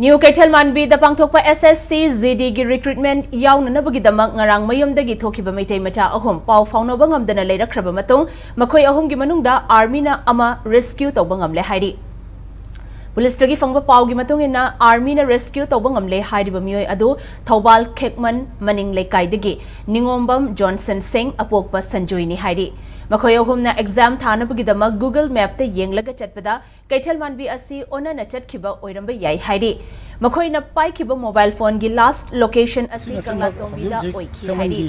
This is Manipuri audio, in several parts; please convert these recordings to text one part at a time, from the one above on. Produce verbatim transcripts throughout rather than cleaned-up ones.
ꯅ꯭ꯌꯨ ꯀꯩꯊꯦꯜ ꯃꯥꯟꯕꯤꯗ ꯄꯥꯡꯊꯣꯛꯄ S S C G D ꯒꯤ recruitment ꯌꯥꯎꯅꯅꯕꯒꯤꯗꯃꯛ ꯉꯔꯥꯡ ꯃꯌꯨꯝꯗꯒꯤ ꯊꯣꯛꯈꯤꯕ ꯃꯩꯇꯩ ꯃꯆꯥ ꯑꯍꯨꯝ ꯄꯥꯎ ꯐꯥꯎꯅꯕ ꯉꯝꯗꯅ ꯂꯩꯔꯛꯈ꯭ꯔꯕ ꯃꯇꯨꯡ, ꯃꯈꯣꯏ ꯑꯍꯨꯝꯒꯤ ꯃꯅꯨꯡꯗ army ꯅ ꯑꯃ rescue ꯇꯧꯕ ꯉꯝꯂꯦ ꯍꯥꯏꯔꯤ꯫ ꯄꯨꯂꯤꯁꯇꯒꯤ ꯐꯪꯕ ꯄꯥꯎꯒꯤ ꯃꯇꯨꯡ ꯏꯟꯅ, army ꯅ rescue ꯇꯧꯕ ꯉꯝꯂꯦ ꯍꯥꯏꯔꯤꯕ ꯃꯤꯑꯣꯏ ꯑꯗꯨ ꯊꯧꯕꯥꯜ ꯈꯦꯛꯃꯟ ꯃꯅꯤꯡ ꯂꯩꯀꯥꯏꯗꯒꯤ ꯅꯤꯉꯣꯝꯕꯝ ꯖꯣꯟꯁꯟ ꯁꯤꯡ, ꯑꯄꯣꯛꯄ ꯁꯟꯖꯣꯏꯅꯤ ꯍꯥꯏꯔꯤ꯫ ꯃꯈꯣꯏ ꯑꯍꯨꯝꯅ exam ꯊꯥꯅꯕꯒꯤꯗꯃꯛ Google Map ꯇ ꯌꯦꯡꯂꯒ ꯆꯠꯄꯗ, ꯀꯩꯊꯦꯜ ꯃꯥꯟꯕꯤ ꯑꯁꯤ ꯑꯣꯟꯅꯅ ꯆꯠꯈꯤꯕ ꯑꯣꯏꯔꯝꯕ ꯌꯥꯏ ꯍꯥꯏꯔꯤ꯫ ꯃꯈꯣꯏꯅ ꯄꯥꯏꯈꯤꯕ mobile phone ꯒꯤ last location ꯑꯁꯤ ꯀꯪꯂꯥꯇꯣꯡꯕꯤꯗ ꯑꯣꯏꯈꯤ ꯍꯥꯏꯔꯤ꯫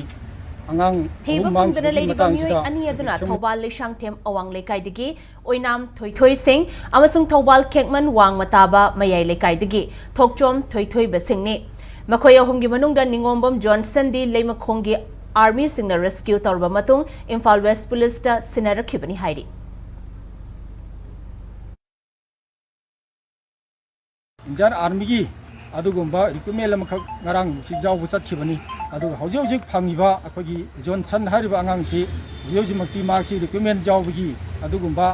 ꯊꯤꯕ ꯐꯪꯗꯅ ꯂꯩꯔꯤꯕ ꯃꯤꯑꯣꯏ ꯑꯅꯤ ꯑꯗꯨꯅ ꯊꯧꯕꯥꯜ ꯂꯩꯁꯥꯡꯊꯦꯝ ꯑꯋꯥꯡ ꯂꯩꯀꯥꯏꯗꯒꯤ ꯑꯣꯏꯅꯥꯝ ꯊꯣꯏꯊꯣꯏ ꯁꯤꯡ ꯑꯃꯁꯨꯡ ꯊꯧꯕꯥꯜ ꯈꯦꯛꯃꯟ ꯋꯥꯡꯃ ꯇꯥꯕ ꯃꯌꯥꯏ ꯂꯩꯀꯥꯏꯗꯒꯤ ꯊꯣꯛꯆꯣꯝ ꯊꯣꯏꯊꯣꯏꯕ ꯁꯤꯡꯅꯤ꯫ ꯃꯈꯣꯏ ꯑꯍꯨꯝꯒꯤ ꯃꯅꯨꯡꯗ ꯅꯤꯉꯣꯝꯕꯝ ꯖꯣꯟꯁꯟꯗꯤ ꯂꯩꯃꯈꯣꯡꯒꯤ army ꯁꯤꯡꯅ rescue ꯇꯧꯔꯕ ꯃꯇꯨꯡ ꯏꯝꯐꯥꯜ West ꯄꯨꯂꯤꯁꯇ ꯁꯤꯟꯅꯔꯛꯈꯤꯕꯅꯤ ꯍꯥꯏꯔꯤ꯫ Indian Army ꯒꯤ ꯑꯗꯨꯒꯨꯝꯕ recruitment ꯑꯃꯈꯛ ꯉꯔꯥꯡꯁꯤ ꯌꯥꯎꯕ ꯆꯠꯈꯤꯕꯅꯤ꯫ ꯑꯗꯨꯒ ꯍꯧꯖꯤꯛ ꯍꯧꯖꯤꯛ ꯐꯪꯉꯤꯕ ꯑꯩꯈꯣꯏꯒꯤ ꯖꯣꯟꯁꯟ ꯍꯥꯏꯔꯤꯕ ꯑꯉꯥꯡꯁꯤ ꯍꯧꯖꯤꯛ ꯍꯧꯖꯤꯛꯃꯛꯇꯤ ꯃꯍꯥꯛꯁꯤ recruitment ꯌꯥꯎꯕꯒꯤ ꯑꯗꯨꯒꯨꯝꯕ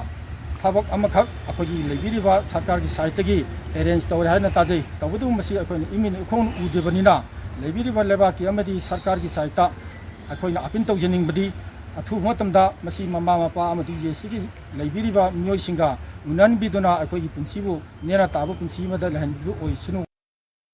ꯊꯕꯛ ꯑꯃꯈꯛ ꯑꯩꯈꯣꯏꯒꯤ ꯂꯩꯕꯤꯔꯤꯕ ꯁꯔꯀꯥꯔꯒꯤ side ꯇꯒꯤ arrange ꯇꯧꯔꯦ ꯍꯥꯏꯅ ꯇꯥꯖꯩ꯫ ꯇꯧꯕꯇꯕꯨ ꯃꯁꯤ ꯑꯩꯈꯣꯏꯅ ꯏꯃꯤꯠꯅ ꯏꯈꯣꯡꯅ ꯎꯗ꯭ꯔꯤꯕꯅꯤꯅ, ꯂꯩꯕꯤꯔꯤꯕ ꯂꯩꯕꯥꯛꯀꯤ ꯑꯃꯗꯤ ꯁꯔꯀꯥꯔꯒꯤ side ꯇ ꯑꯩꯈꯣꯏꯅ appeal ꯇꯧꯖꯅꯤꯡꯕꯗꯤ, ꯑꯊꯨꯕ ꯃꯇꯝꯗ ꯃꯁꯤ ꯃꯃꯥ ꯃꯄꯥ ꯑꯃꯗꯤ ꯖꯦ ꯁꯤꯒꯤ ꯂꯩꯕꯤꯔꯤꯕ ꯃꯤꯑꯣꯏꯁꯤꯡꯒ ꯎꯅꯍꯟꯕꯤꯗꯨꯅ ꯑꯩꯈꯣꯏꯒꯤ ꯄꯨꯟꯁꯤꯕꯨ ꯅꯦꯅꯥ ꯇꯥꯕ ꯄꯨꯟꯁꯤ ꯑꯃꯗ ꯂꯩꯍꯟꯕꯤꯕ ꯑꯣꯏꯁꯅꯨ꯫